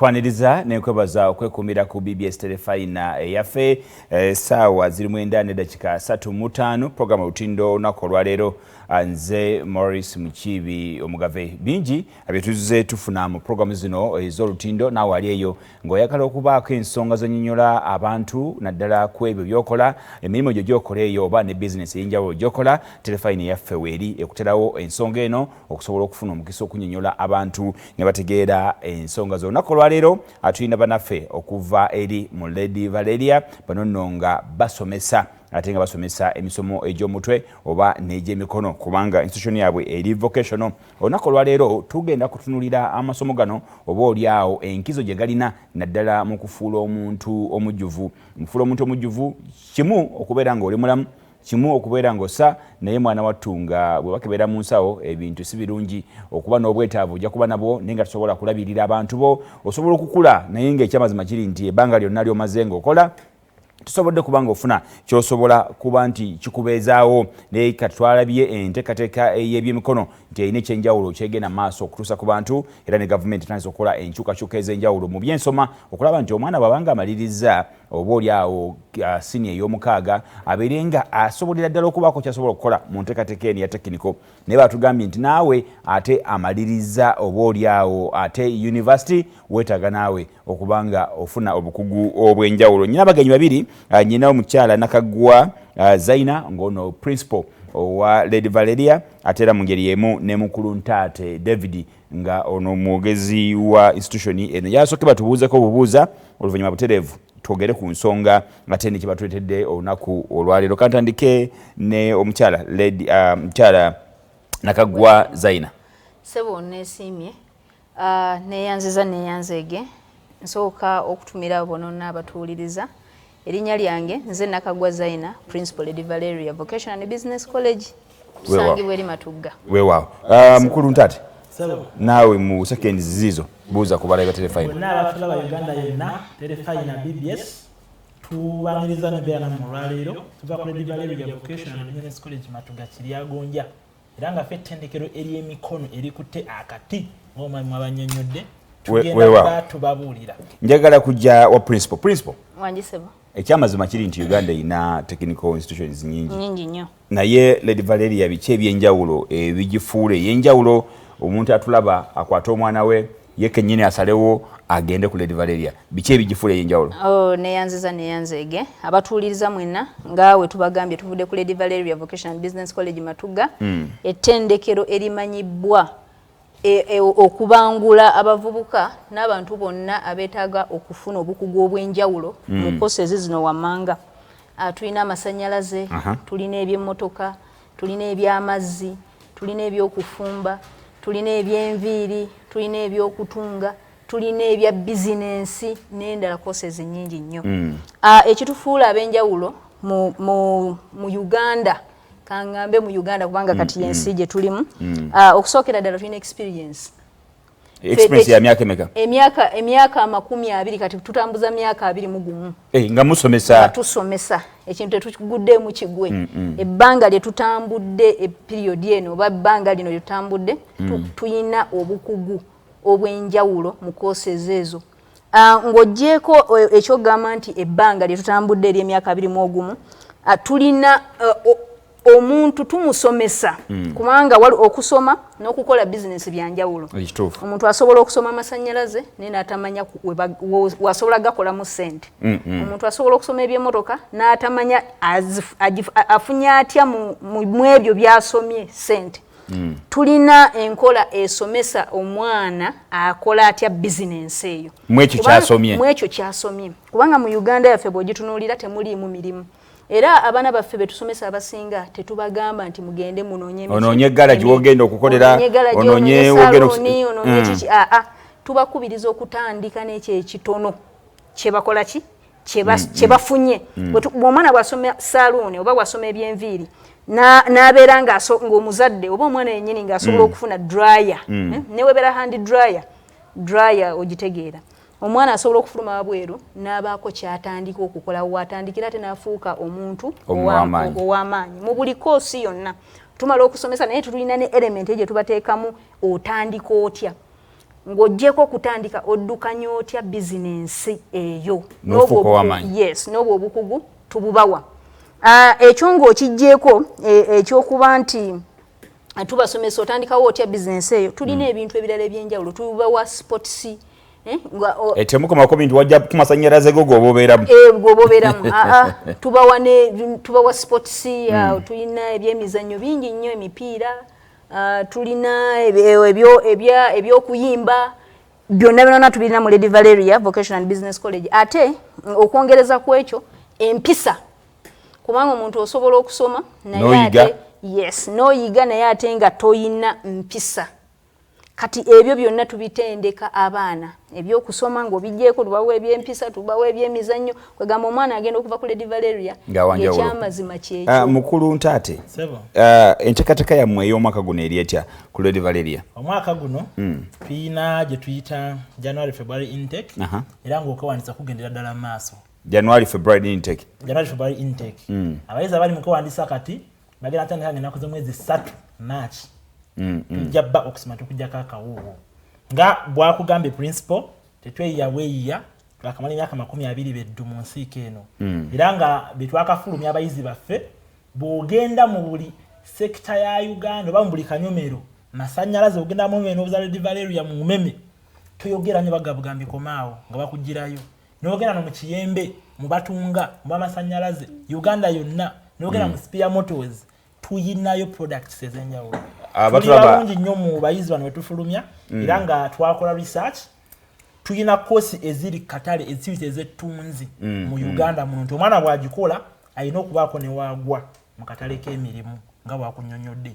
Nkwaniriza nenkwebaza okwekumira ku BBS Terefayina eyaffe. Essaawa ziri 9:35, programu Olutindo. Olunaku olwaleero nze Maurice Mukiibi Omugave. Bingi byetuzize tufuna mu programu zino ez'Olutindo. Naawe ali eyo ng'oyagala okubaako ensonga zonyonyola abantu, naddala ku ebyo byokola, emirimu gyo gyokola eyo oba ne bizinesi ey'enjawulo gyokola, Terefayina eyaffe weeri ekuterawo ensonga eno okusobola okufuna omukisa okunyonyola abantu ne bategeera ensonga zo. Olunaku olwaleero tulina banaffe okuva eri mu Lady Valeria. Bano nno nga basomesa, ate nga basomesa emisomo egy'omutwe oba n'egyemikono, kubanga institution yaabwe eri vocational. Olunaku olwaleero tugenda kutunulira amasomo gano, oba oli awo enkizo gye galina, naddala mu kufuula omuntu omujjuvu. Mukufuula omuntu omujjuvu, kimu okubeera ng'oli mulamu, kimu okubeera ng'ossa, naye mwana wattu nga bwe bakebera mu nsawo ebintu si birungi. Okuba n'obwetaavu ojja kuba nabwo, naye nga tosobola kulabirira abantu bo. Osobola okukula, naye ng'ekyamazima kiri nti ebbanga lyonna ly'omaze ng'okola tusobodde kuba nga ofuna kyosobola kuba nti kikubeezaawo. Naye kati twalabye enteekateeka ey'ebyemikono nti erina ekyenjawulo kyegenda maaso okutuusa ku bantu, era ne gavumenti etandise okukola enkyukakyuka ez'enjawulo mu byensoma okulaba nti omwana bw'abanga amaliriza oba oli awo siniya ey'omukaaga, abeere nga asobolera ddala okubaako kyasobola okukola mu nteekateeka eno ya technical. Naye batugambye nti naawe ate amaliriza oba oli awo ate university, weetaaga naawe okuba nga ofuna obukugu obw'enjawulo. Nyina abagenyi babiri. Nyina omukyala Nakaggwa Zaina, ng'ono principal owa Lady Valeria, ate era mu ngeri y'emu ne mukulu Ntaate David, nga ono mwogezi wa institution eno. Yasooke batubuuzeko obubuuza, oluvannyuma butereevu twogere ku nsonga ate nekibatuletedde olunaku olwaleero. Kantandike ne omukyala Lady, mukyala Nakaggwa Zaina. Sebo, neesiimye, neeyanziza, neeyanzeege. Nsooka okutumira bonna abatuwuliriza. Erinnya lyange nze Nakaggwa Zaina, principal, Lady Valeria Vocational and Business College, tusangibwa eri Matugga. Weewaawo. Mukulu Ntate, naawe mu seconds ziizo buuza ku balabi ba Terefayina. Bonna abatulaba Uganda yonna, Terefayina BBS, tubaniriza nebeera nammwe olwaleero. Tuva ku Lady Valeria Vocational and Business College, Matuga, Kiryagonja, era nga ffe ettendekero ery'emikono erikutte akati ng'omwami mwabannyonnyodde. Tugenda kuba tubabuulira. Njagala kujja wa principal. Principal. Wangi sebo. Ekyamazima kiri nti Uganda erina technical institutions nyingi. Nyingi nnyo. Naye Lady Valeria, biki ebyenjawulo ebigifuula ey'enjawulo, omuntu atulaba akwate omwana we ye kennyini asalewo agende ku Lady Valeria? Biki ebigifuula ey'enjawulo? Oh, neyanziza, neyanzeege abatuwuliriza mwenna. Nga we tubagambye, tuvudde ku Lady Valeria Vocational Business College, Matugga, ettendekero erimanyibwa okubangula abavubuka n'abantu bonna abeetaaga okufuna obukugu obw'enjawulo mu courses zino wammanga. Tulina amasannyalaze, tulina ebyemmotoka, tulina ebyamazzi, tulina ebyokufumba, tulina ebyenviiri, tulina ebyokutunga, tulina ebya bizinensi n'endala courses nnyingi nnyo. Ekitufuula ab'enjawulo mu Uganda, kaŋŋambe mu Uganda kubanga kati yensi gye tulimu, okusookera ddala tulina experience. Experience ya myaka emeka? Emyaka 20, kati tutambuza myaka 21. Eh, nga musomesa. Nga tusomesa. Ekintu tetukiguddeemu kigwe. Ebbanga lye tutambudde, eperiod eno oba ebbanga lino lye tutambudde, tuyina obukugu obw'enjawulo mu courses ezo. Ng'oggyeeko ekyokugamba nti ebbanga lye tutambudde ery'emyaka 21, tulina omuntu tumusomesa, kubanga wali okusoma n'okukola bizinesi byanjawulo. Omuntu asobola okusoma amasannyalaze naye n'atamanya wasobola gakolamu ssente. Omuntu asobola okusoma ebyemmotoka n'atamanya afunye atya mu ebyo by'asomye ssente. Tulina enkola esomesa omwana akola atya bizinensi eyo Mwekyo kyasomye. Mwekyo kyasomye, kubanga mu Uganda yaffe bw'ogitunuulira temuliimu mirimu, era abaana baffe betusomesa abasinga tetubagamba nti mugende munoonye Onoonye garagi wogenda okukolera, onoonye wogenda onoonye kiki. Aa, tubakubiriza okutandika n'ekyo ekitono kyebakola ki kyebafunye. Bw'omwana bw'asoma saluuni oba bw'asoma ebyenviiri, n'abeera ng'omuzadde oba omwana yennyini ng'asobola okufuna dryer, newebeera hand dryer, dryer ogitegeera, omwana asobola okufuluma wabweru n'abaako kyatandika okukola, watandikira ate n'afuuka omuntu ow'amaanyi. Mu buli course yonna tumala okusomesa, naye tulina ne element gye tubateekamu, otandika otya. Ng'oggyeko okutandika, oddukanya otya bizinensi eyo? N'ofuuka ow'amaanyi. Yes, n'obwo obukugu tububawa. Ekyo ng'okiggyeeko ekyokuba nti tubasomesa otandikawo otya bizinensi eyo, tulina ebintu ebirala ebyenjawulo. Tubawa sports, Temukomako bintu wajja ku masanyalaze go goba obeeramu. Gwoba obeeramu. Aa, tubawa sports, tulina ebyemizannyo bingi nnyo, emipiira, tulina ebyokuyimba, byonna byonna tubirina mu Lady Valeria Vocational and Business College. Ate okwongereza ku ekyo, empisa, kubanga omuntu osobola okusoma naye N'oyiga. ate, yes, n'oyiga naye ate nga toyina mpisa. Kati ebyo byonna tubitendeka abaana. Ebyokusoma ng'obiggyeko, tubawa ebyempisa, tubawa ebyemizannyo. Kwegamba omwana agenda okuva ku Lady Valeria Nga wanjawulo. ekyamazima kyekyo. Mukulu Ntaate, Sebo. Enteekateeka yammwe ey'omwaka guno eri etya ku Lady Valeria? Omwaka guno tuyina gye tuyita January February intake, era ng'okwewandisa kugendera ddala mu maaso. January February intake. January February intake. Abayizi abali mu kwewandisa kati bagenda tandika nga ennaku z'omwezi 3 March. Tujja bba okusoma tukujjako akawuuwo. Nga bwakugambye principal, tetweyiya bweyiya, twakamala emyaka 20 beddu mu nsiiko eno, era nga betwakafulumya abayizi baffe, bw'ogenda mu buli sector ya Uganda oba mu buli kanyomero masanyalaze, ogenda mu Umeme n'obuza Lady Valeria mu Umeme, toyogera nnyo, bagabugambye komaawo nga bakugirayo. N'ogenda no mu Kiyembe mu batunga mu bamasanyalaze Uganda yonna, n'ogenda mu Spear Motors, tuyinayo products ez'enjawulo. Tuli balungi nnyo mu bayizi bano wetufulumya, era nga twakola research. Tuyina kosi eziri katale eziyita ez'ettunzi mu Uganda muno, nti omwana bw'agikola alina okubaako ne waagwa mu katale k'emirimu nga bwakunyonyodde.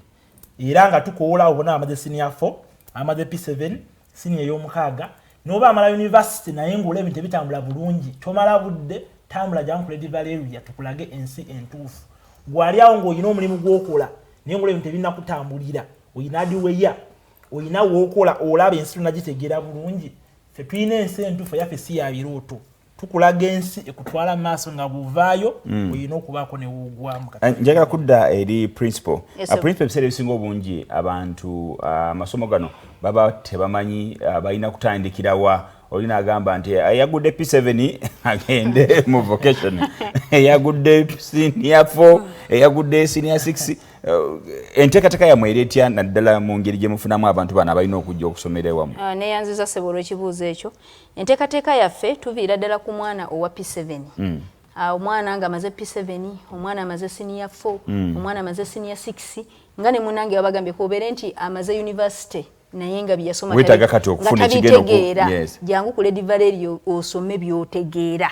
Era nga tukoola abo bonna abamaze senior 4, abamaze P7, senior ey'omukaaga, n'oba amala university naye ng'olaba ebintu ebitambula bulungi, tomala budde, tambula jangu ku Lady Valeria tukulage ensi entuufu. Gwali awo ng'olina omulimu gw'okola naye ng'olaba ebintu ebinakutambulira, olina adiweya, olina w'okola, olaba ensi tonagitegeera bulungi, ffe tulina ensi entuufu eyaffe, si ya birooto. Tukulaga ensi ekutwala mu maaso nga bw'ovaayo olina okubaako ne woogwamu. Njagala kudda eri principal. Yes, sir. Principal, ebiseera ebisinga obungi abantu amasomo gano baba tebamanyi balina kutandikirawa. Olina agamba nti yagudde P7 agende mu vocation, eyagudde senior 4, eyagudde senior 6. Enteekateeka yammwe eri etya, naddala mu ngeri gye mufunamu abantu bano abalina okujja okusomera ewamu? Neyanziza ssebo olw'ekibuuzo ekyo. Enteekateeka yaffe, tuviira ddala ku mwana owa P7. Omwana ng'amaze P7, omwana amaze senior 4, omwana amaze senior 6, nga ne munange babagambye kubeere nti amaze university naye nga byeyasoma Weetaaga kati okufuna nga ekigenda tabitegeera, jangu ku Lady Valeria osome by'otegeera.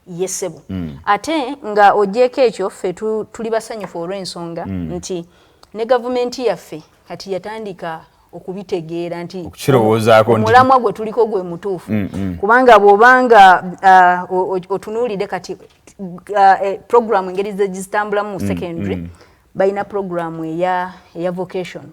Yesebo. Ate nga ogyeko ekyo, ffe tuli basanyufu olw'ensonga nti ne gavumenti yaffe kati yatandika okubitegeera nti Okukirowoozaako nti- omulamwa gwe tuliko gwe mutuufu, kubanga bw'obanga otunuulidde kati programu engeri zitambulamu mu secondary, balina programu eya vocation,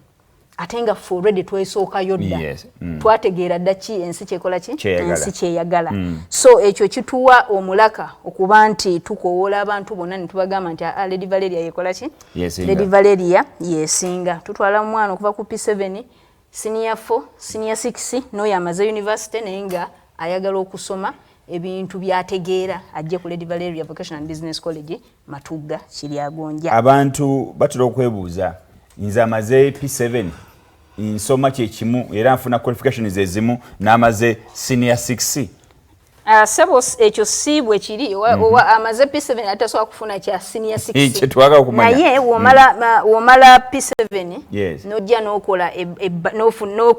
ate nga ffe already twesookayo dda. Twategeera dda ki ensi kyekola ki, Kyeyagala. ensi kyeyagala. So ekyo kituwa omulaka okuba nti tukowoola abantu bonna ne tubagamba nti, "Ah, Lady Valeria yekola ki?" Yesinga. Lady Valeria yesinga. Tutwala omwana okuva ku P7, senior 4, senior 6, n'oyo amaze university naye nga ayagala okusoma ebintu byategeera, ajje ku Lady Valeria Vocational and Business College, Matugga, Kiryagonja. Abantu batera okwebuuza, nze amaze P7 nsoma kyekimu era nfuna qualifications ezimu n'amaze senior 6? Sebo, ekyo si bwe kiri. Owa amaze P7 atasobola kufuna kya senior 6. Kyetwagala okumanya. Naye womala P7 Yes. n'ojja n'okola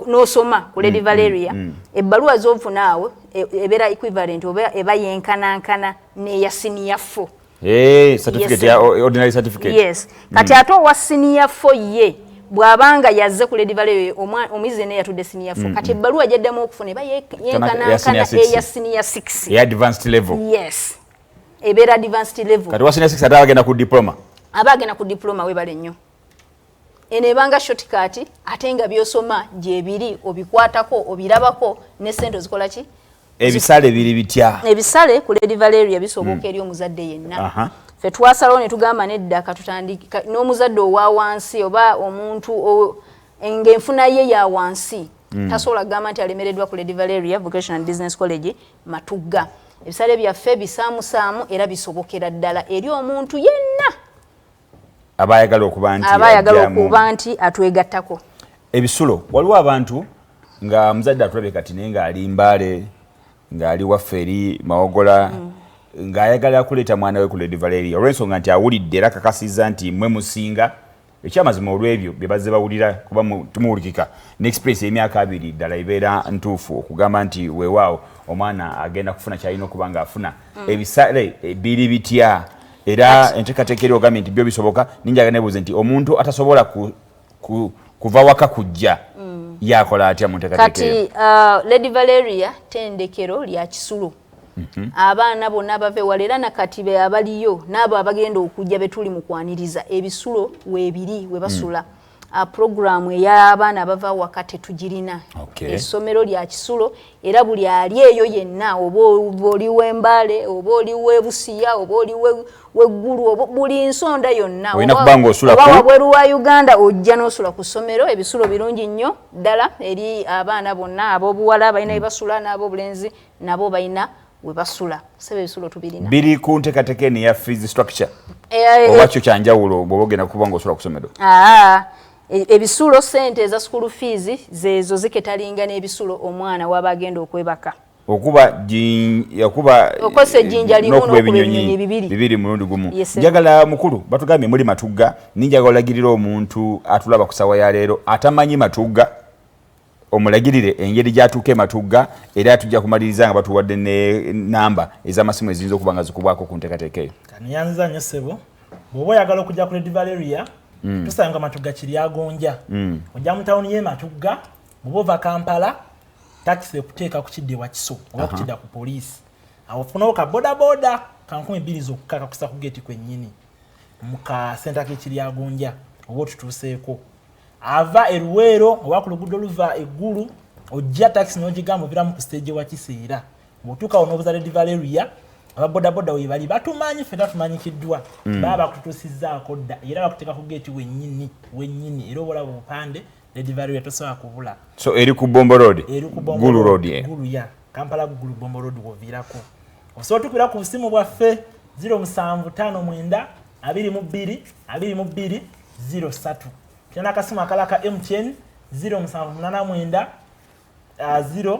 n'osoma ku Lady Valeria, ebbaluwa z'ofuna awo ebeera equivalent oba eba yenkanankana n'eya senior 4. Hey, certificate Yes, ya ordinary certificate. Yes. Kati ate owa senior 4 ye bw'abanga yazze ku Lady Valeria, omuyizi naye yatudde senior 4, kati ebbaluwa gyaddamu okufuna eba ya senior yenkanankana 6. eya senior 6. Eya advanced level. Yes, ebeera advanced level. Kati wa senior 6 ate agenda ku diploma. Aba agenda ku diploma. Webale nnyo. Eno ebanga shortcut, ate nga byosoma gyebiri, obikwatako, obirabako, ne sente ozikola ki. Ebisale biri bitya? Ebisale ku Lady Valeria bisoboka eri omuzadde yenna. Ffe twasalawo ne tugamba nedda, katutandika n'omuzadde owa wansi oba omuntu ng'enfuna ye ya wansi. Tasobola kugamba nti alemereddwa ku Lady Valeria Vocational and Business College Matugga. Ebisale byaffe bisaamusaamu era bisobokera ddala eri omuntu yenna aba ayagala okuba nti aba ayagala okuba nti atwegattako. Ebisulo, waliwo abantu nga muzadde atulabye kati naye ng'ali Mbale, ng'ali waffe eri Mawogola, ng'ayagala kuleeta mwana we ku Lady Valeria olw'ensonga nti awulidde era kakasizza nti mwe musinga ekyamazima olw'ebyo bye bazze bawulira, kuba tumuwulikika ne experience y'emyaka 20 ddala ebeera ntuufu okugamba nti weewaawo omwana agenda kufuna kyalina okuba ng'afuna. Ebisale biri bitya era enteekateeka eri ogambye nti byo bisoboka? Ninjaga nebuuze nti omuntu atasobola kuva waka kujja yakola atya mu nteekateeka? Kati Lady Valeria tendekero lya kisulo. Abaana bonna bava ewala era nakati be abaliyo n'abo abagenda okujja betuli mu kwaniriza, ebisulo weebiri we basula. Puroguramu ey'abaana abava waka tetugirina. Essomero lya kisulo era buli ali eyo yenna, oba oli w'Embaale, oba oli w'Ebusiya, oba oli w'Eggulu, oba buli nsonda yonna, oba wabweru wa Uganda, ojja n'osula ku ssomero. Ebisulo birungi nnyo ddala eri abaana bonna. Ab'obuwala balina we basula, n'ab'obulenzi nabo balina we basula. Sebe, ebisulo tubirina. Biri ku nteekateeka eno eya fees structure oba kyo kyanjawulo bw'oba ogenda kuba ng'osula ku ssomero? Ebisulo, sente eza school fees zezo ziketalinga n'ebisulo omwana waba agenda okwebaka. Okuba okuba okosa ejjinja limu n'okuba ebinyonyi bibiri. Bibiri mulundi gumu. Njagala mukulu, batugambye muli Matugga, ninjagala olagirira omuntu atulaba ku ssaawa ya leero atamanyi Matugga, omulagirire engeri gy'atuuka e Matugga, era tujja kumaliriza nga batuwadde ne namba ez'amasimu eziyinza okuba nga zikubwako ku nteekateeka eyo. Kaniyanza nnyo ssebo. Bw'oba oyagala okujja ku Lady Valeria, tusanga Matugga Kiryagonja. Ojja mu tawuni y'e Matugga, bw'oba ova Kampala, takisi ekuteeka ku kidda ewa Kiso oba ku kidda ku poliisi. Awo ofunawo ka bodaboda ka 2000 zokka kakusa ku geeti kwennyini mu ka senta k'Ekiryagonja oba otutuuseeko. Ava e Luweero oba ku luguudo luva Eggulu, ojja takisi n'ogigamba oviramu ku siteegi wa Kiseera. Bw'otuukawo n'obuza Lady Valeria, ababodaboda we bali batumanyi, ffenna tumanyikiddwa, baba bakututuusizzaako dda era bakuteeka ku geeti wennyini wennyini, era oba olaba obupande Lady Valeria tosobola kubula. So eri ku Bombo Road? Eri ku Bombo. Gulu Road, eh. Gulu ya Kampala, Gulu Bombo Road woviirako. Osobola otukubira ku busimu bwaffe 0759 22 22 03. Tulina n'akasimu akalala ka MTN 0789 0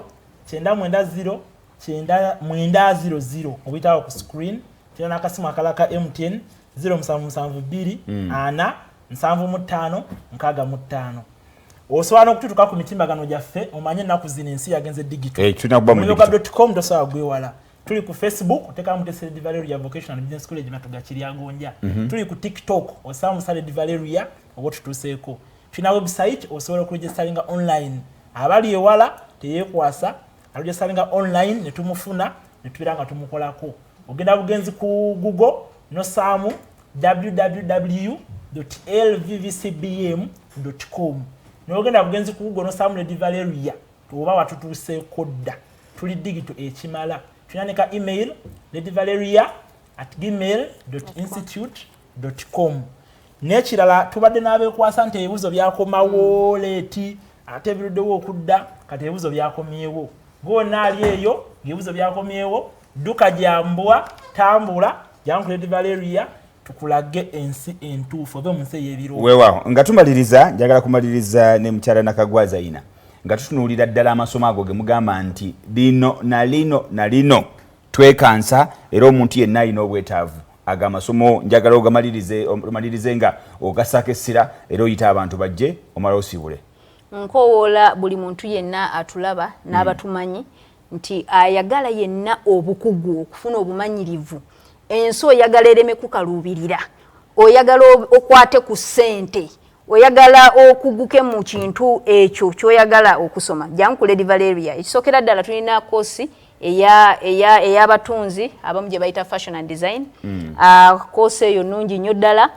90 900 obuyitawo ku screen. Tulina n'akasimu akalala ka MTN 0772 4 75 65. Osobola n'okututuka ku mitimbagano gyaffe. Omanye ennaku zino ensi yagenze digital. Eh, tulina kuba mu digital. Com tosobola gwewala. Tuli ku Facebook, otekamu Lady Valeria Vocational Business College Matuga Kiryagonja. Tuli ku TikTok, osaba musa Lady Valeria oba otutuuseeko. Tulina website, osobola okuregisteringa online. Abali ewala teyeekwasa, aregisteringa online ne tumufuna ne tubeera nga tumukolako. Ogenda bugenzi ku Google nosaamu www lvvcbm com, nogenda bugenzi ku Google nosaamu Lady Valeria oba watutuuseeko dda. Tuli digital ekimala. Tulina ne ka email ladyvaleria@gmail institute com. N'ekirala, tubadde n'abeekwasa nti ebibuzo byakomawo late, ate biruddewo okudda. Kati ebibuzo byakomyewo. Gwonna ali eyo ng'ebibuzo byakomyewo, dduka jambwa, tambula jangu ku Lady Valeria tukulage ensi entuufu, ove mu nsi ey'ebirooto. Weewaawo, nga tumaliriza, njagala kumaliriza ne mukyala Nakagwaza ina nga tutunuulira ddala amasomo ago ge mugamba nti lino na lino na lino twekansa, era omuntu yenna alina obwetaavu ago amasomo njagala ogamalirize, omalirize nga ogassaako essira era oyite abantu bajje, omala osiibule. Nkowoola buli muntu yenna atulaba n'abatumanyi nti ayagala yenna obukugu, okufuna obumanyirivu, ensi oyagala ereme kukaluubirira, oyagala okwate ku ssente, oyagala okuguke mu kintu ekyo kyoyagala okusoma, jangu ku Lady Valeria. Ekisookera ddala, tulina koosi ey'abatunzi abamu gye bayita fashion and design. Koosi eyo nnungi nnyo ddala.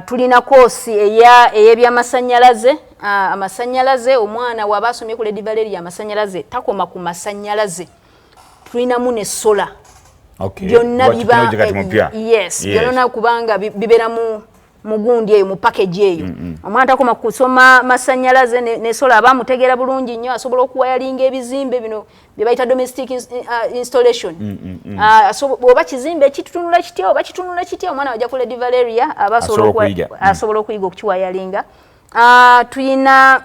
Tulina koosi ey'ebyamasanyalaze. Amasanyalaze, omwana waba asomye ku Lady Valeria amasanyalaze, takoma ku masanyalaze, tulinamu ne solar. Byonna biba, yes, byonna kubanga bibeera mu Mugundi eyo, mu package eyo, omwana takoma kusoma masanyalaze ne solar, aba amutegeera bulungi nnyo, asobola okuwayalinga ebizimbe bino bye bayita domestic installation. Oba kizimbe kitunula kitya, oba kitunula kitya, omwana wajja ku Lady Valeria aba asobola okuyiga okukiwayalinga.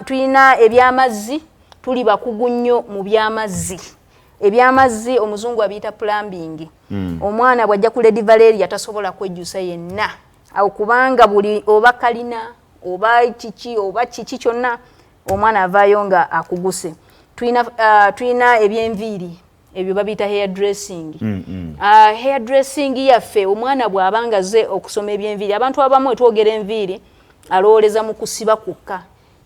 Tuyina ebyamazzi, tuli bakugu nnyo mu byamazzi. Ebyamazzi omuzungu abiyita plumbing. Omwana bw'ajja ku Lady Valeria tasobola kwejjusa yenna awo, kubanga buli oba kalina oba kiki oba kiki kyonna, omwana avaayo nga akuguse. Tuyina ebyenviiri, ebyo babiyita hair dressing. Hair dressing yaffe, omwana bw'aba nga ze okusoma ebyenviiri, abantu abamu etwogera enviiri alowooleza mu kusiba kwokka.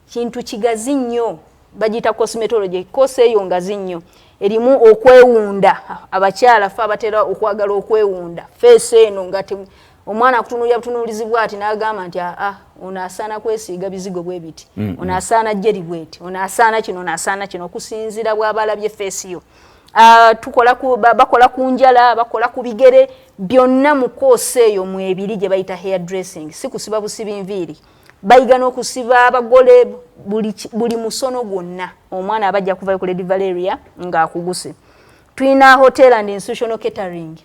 Kintu kigazi nnyo, bagiyita cosmetology. Course eyo ngazi nnyo, erimu okwewunda. Abakyala fe abatera okwagala okwewunda face eno, nga omwana akutunuulira butunuulizibwa ati n'agamba nti, "Aa, ono asaana kwesiiga bizigo bwe biti, ono asaana jelly bweti, ono asaana kino, ono asaana kino," okusinziira bw'abalabye face yo. Tukola ku, bakola ku njala, bakola ku bigere, byonna mu course eyo mwebiri gye bayita hair dressing. Si kusiba busibi nviiri, bayiga n'okusiba abagole, buli musono gwonna omwana abajja kuvayo ku Lady Valeria ng'akuguse. Tulina hotel and institutional catering,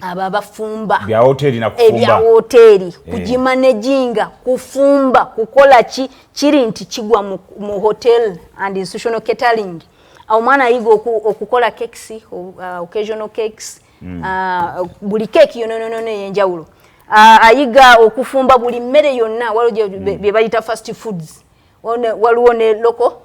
abo abafumba. Bya hoteri na kufumba. Ebya hoteri, kugimanaginga, kufumba, kukola ki, kiri nti kigwa mu hotel and institutional catering. Omwana ayiga okukola cakes, occasional cakes, buli cake yonna yonna ey'enjawulo. Ayiga okufumba buli mmere yonna, waliwo bye bayita fast foods, waliwo ne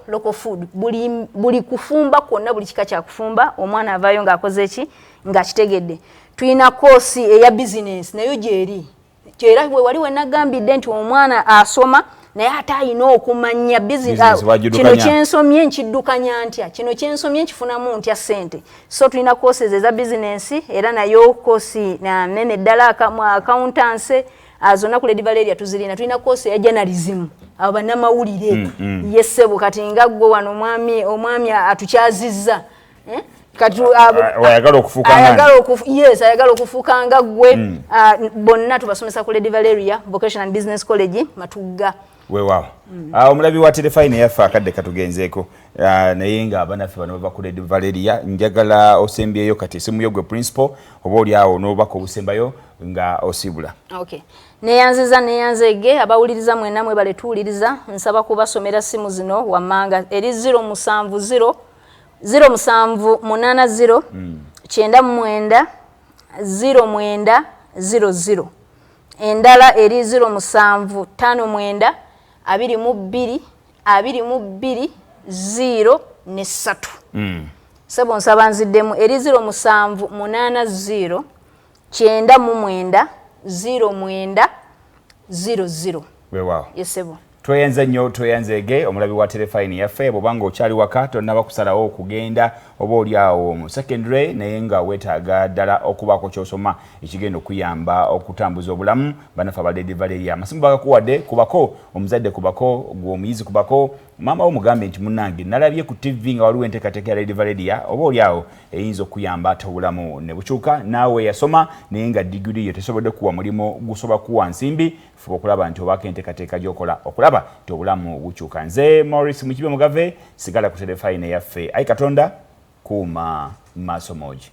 local food, buli kufumba kwonna, buli kika kya kufumba, omwana avaayo ng'akoze ki, ng'akitegedde. Tulina course eya business, nayo gyeri era we wali wenagambidde nti omwana asoma naye ate ayina okumanya kino kyensomye nkiddukanya ntya, kino kyensomye nkifunamu ntya ssente. So tulina courses eza business, era nayo course nene ddala, accountancy, zonna ku Lady Valeria tuzirina. Tulina course eya journalism, abo bannamawulire. Yessebo, kati nga ggwe wano omwami atukyazizza, eh? Kati ayagala okufuuka, yes, ayagala okufuuka nga ggwe. Bonna tubasomesa ku Lady Valeria Vocational and Business College, Matugga. Weewaawo. Omulabi wa Terefayina yaffe, akadde katugenzeeko, naye nga abanaffe bano bava ku Lady Valeria. Njagala osembyeyo kati esimu yo, gwe principal, oba oli awo n'obubaka obusembayo nga osiibula. Okay, neyanziza, neyanzege abawuliriza mwenna, mwebale tuwuliriza. Nsaba kubasomera simu zino wammanga: eri 070 0780 99 09 00, endala eri 0759 22 22 0 ne 3. Sebo, nsaba nziddemu: eri 0780 99 09 00. Weewaawo. Yesebo. Tweyanze nnyo, tweyanzeege omulabi wa Terefayini yaffe. Bw'obanga okyali waka tonnaba kusalawo okugenda oba oli awo mu secondary, naye nga weetaaga ddala okubaako ky'osoma ekigenda okuyamba okutambuza obulamu, bannaffe aba Lady Valeria amasimu bagakuwadde. Kubako omuzadde, kubako gwe omuyizi, kubako maama wo, mugambe nti, "Munnange, nalabye ku TV nga waliwo enteekateeka ya Lady Valeria, oba oli awo eyinza okuyamba ate obulamu ne bukyuka." Naawe yasoma naye nga diguri yo tesobodde kuwa mulimu gusobola kuwa nsimbi, fuba okulaba nti obaako enteekateeka gy'okola okulaba nti obulamu bukyuka. Nze Maurice Mukibe Mugave, sigala ku Terefayina yaffe. Ayi Katonda, kuuma maaso moogi.